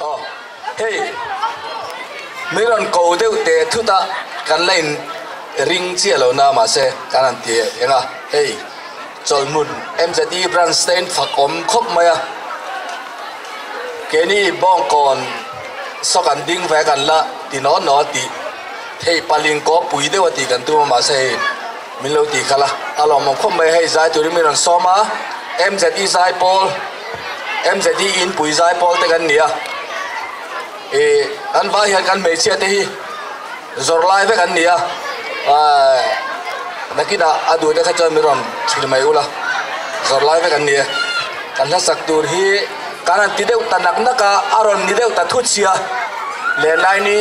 Aw hei min rawn ko deuh teh thut a kan la in ring chiah lo na mahse kan han ti eng a hei chawlhmun MZE branch te in fak awm khawp mai a keini bawngkawn saw kan ding ve kan la ti naw naw tih theih paling kaw pui deuh a tih kan tum a mahse hei min lo ti khalh a a lawmawm khawp mai a hei zai turin min rawn sawm a MZE zai pawl. MZE inpui zai pawl te kan ni a, ih an vai hian kan hmeichhia te hi zawrh lai vek an ni a, aaa nakinah a duh te kha chuan min rawn thil mai ula, zawrh lai vek an ni e. Kan hlasak tur hi kan han ti deuh ta nak nak a, a rawn ni deuh ta thut sia, lenlai ni.